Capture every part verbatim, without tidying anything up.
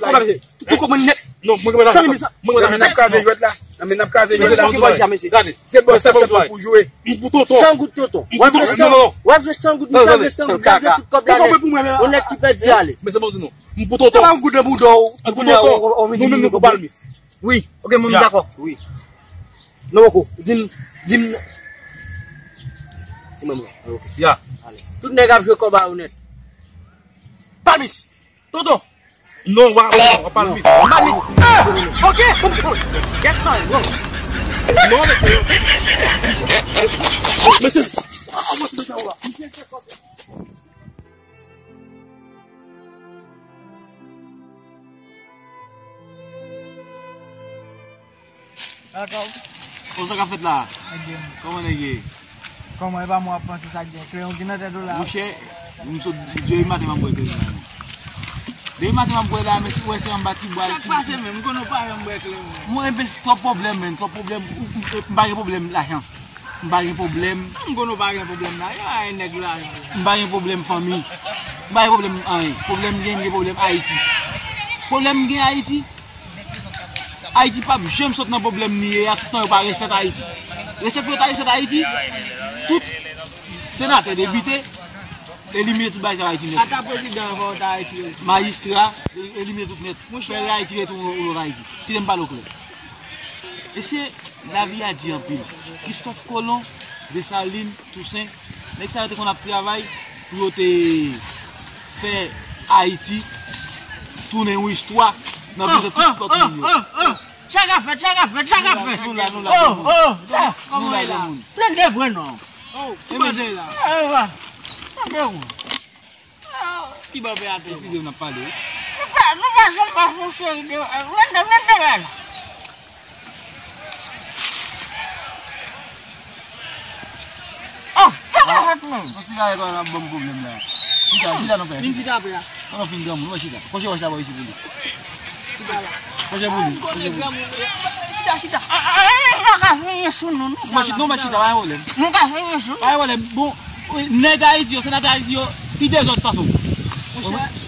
kòb la, mesye. Tout kòb mwen nèt. Non, mwen gen lajan. San mil sa. Mwen gen lajan. Nan men n ap kraze jwèt la. Nan men n ap kraze jwèt la. Mesye, sa ki pral jwe, mesye. Gade. Se bòs la, se pou jwe. M pou tonton. San goud tonton. W ap jwe san goud. W ap jwe san goud, misye ap jwe san goud, l ap jwe tout kòb la nèt. Ou konprann pou mwen la. Ou nèt ki pèdi ale. Men se bon di non. M pou tonton. Sa pa m goud nan bouda w. M pou tonton. Nou menm nou pou palmis. Wi, ok, mwen m dakò. Wi. Non, poko. Di m, di m. Di mwen, mwen. Ok. Ya. Ale. Tout nèg ap jwe kòb a yo nèt. Palmis. Tonton. Non, w a, w a palmis. Palmis. Ah! Ok. Get mal, bro. Non, mesye. Mesye. Dakò. Bon, sa k ap fèt la? Kòman nèg ye? Kòman, e pa mwen w ap panse sa k gen? Kleyon ki nan tèt ou la? Monchè, m sot depi maten m ap bwè kleyon la. Depi maten m ap bwè la, men si w wè se anba ti bwa. Sa k pase menm? M konnen w pa janm bwè kleyon. Mwen, men twòp pwoblèm, men twòp pwoblèm. Ou, ou, ou, m pa gen pwoblèm lajan. M pa gen pwoblèm. M konnen w pa gen pwoblèm lajan, a, nèg lajan. M pa gen pwoblèm fanmi. M pa gen pwoblèm anyen. Pwoblèm m gen, m gen pwoblèm Ayiti. Pwoblèm m gen Ayiti. Ayiti p ap janm sot nan pwoblèm li ye a, toutan yo pa resèt Ayiti. Resèt pou yo ta resèt Ayiti, tout senatè, depite, elimine tout bagay sa yo Ayiti nèt. Ata prezidan an fò yo ta retire. Majistra, e-, elimine tout nèt. Fè Ayiti retou-, yon lòt Ayiti. Kite m pale w klè. Mesye, lavi a di anpil. Kristòf Kolon, Desalin, Tousen, nèg sa yo te konn ap travay pou yo te fè Ayiti tounen yon istwa nan plizyè tout lòt moun yo. Sa k ap fèt, sa k ap fèt, sa k ap fèt. Nou la, nou la, nou la. Oh, oh, sa, kòman e la? Plen de vre non. Oh, ki bagay la? Tande ou. Ki bò pè atè? Eskize m, n ap pale wi. Nou pa, nou pa janm pa fè yon seri de, mande, mande la. Oh, sa pa fèt menm. Yon sigarèt wè ap ban m pwoblèm la. Chita, chita non pè. Vin chita pè a. Non, non, fin granmoun, wè chita. Pòche wòch la bò isi pou li. Chita la. Pòche pou li, pòche pou li. Chita, chita. Ah, ah, ah, m pa ka fini sou nou, non. Non, chita, non, pa chita, pa gen pwoblèm. M ka fini sou nou. Pa gen pwoblèm. Bon, Nèg Ayiti yo, senatè Ayiti yo, pi dezòd pase w.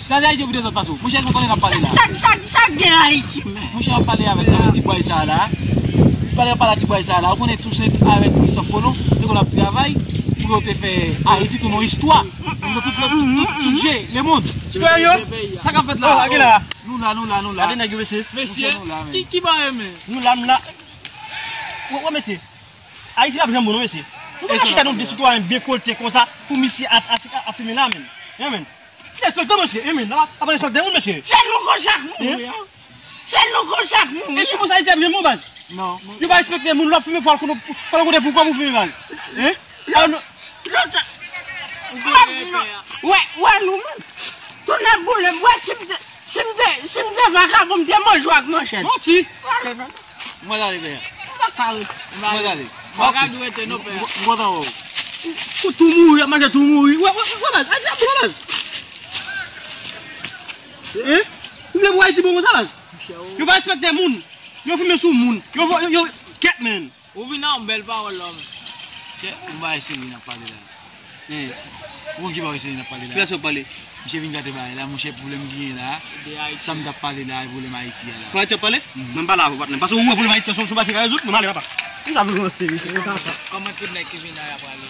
Senatè Ayiti yo pi dezòd pase w. Monchè, nou konnen n ap pale la. Sa, sa, sa gen Ayiti, men? Monchè, w ap pale avèk, avèk ti bway sa a la. Ti pale, w ap pale a ti bway sa a la. Ou konnen Tousen avèk Kristòf Kolon, te konn ap travay pou yo te fè Ayiti tounen yon istwa. Pou tout, tout, tout, tout je, lemonn. Sitwayen yo, sa k ap fèt la? Oh, a ki la? Nou la, nou la, nou la. Gade nèg yo, mesye. Mesye, ki, ki bò e men? Nou la, nou la. Wè, wè, mesye. Ayiti p ap janm bon non, mesye. Nou pa ka chita nou de sitwayen byen kote konsa pou misye ap, ap, ap filme la, menm. Yen, menm. Derespekte, mesye. Yen, menm. Ap derespekte moun, mesye. Se nou konsa k mouri, an. Se nou konsa k mouri. Èske konsa Ayiti ap janm bon, baz? Non. Yo pa respekte moun, lè w ap filme, fò l konnen, fò l konnen poukò pou filme, baz. Hein? Lòt, lòt, m ap di nou, wè, wè nou menm. Tou n ap boule, wè, si m te, si m te, si m te vakabon, m te manje w ak manchèt. Manti. Mwen ale, pè. M pa ka rete. Mwen ale. M pa ka dwe rete non, pè. M kontan wè w. Ou tou mouri, ap manje tou mouri. Wè, wè, wè, baz. Ayiti ap bon, baz. Hein? Ou vle pou Ayiti bon konsa, baz? Yo pa respekte moun. Yo filme sou moun. Yo, yo, yo, kèt, menm. Ou vin ak yon bèl pawòl la, men. Kèt, yon bagay serye n ap pale la. Ou konn ki bagay se n ap pale la? Kiyès w ap pale? Misye vin gate bagay la, monchè, pwoblèm ki gen la. Sa m t ap pale la, e pwoblèm Ayiti a la. Pwoblèm Ayiti w ap pale? Mwen m pale avè w, patnè. Paske ou wè pwoblèm Ayiti a se yon bagay ki ka rezoud, mwen m ale, papa. Mwen sa vle ranse, mesye. Kòman tout nèg ki vin la y ap pale?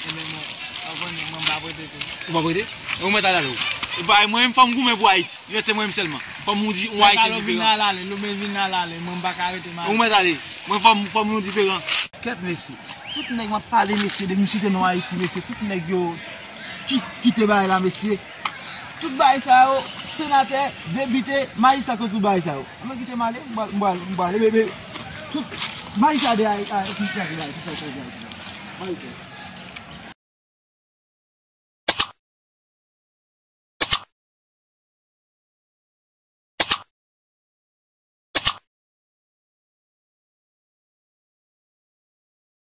E men mwen, ou konnen mwen m pa prete tou. Ou pa prete? E ou mèt ale avè w. E pa mwen menm, fò m goumen pou Ayiti. Yo se mwen menm sèlman. Fò m di yon Ayisyen diferan. Lomel vin la l ale, Lomel vin la l ale, mwen m pa ka rete m ale. Ou mèt ale. Mwen fò m, fò m yon diferan. Kèt mesye. Tout nèg m ap pale mesye, depi m site non Ayiti mesye, tout nèg yo ki kite bagay la mesye. Tout bagay sa yo, senatè, depite, majistra, tout bagay sa yo. Anben kite m ale, m pral, m pral, m pral, e, e, tout majistra de Ayiti, tout sa ki de Ayiti, tout sa ki de Ayiti.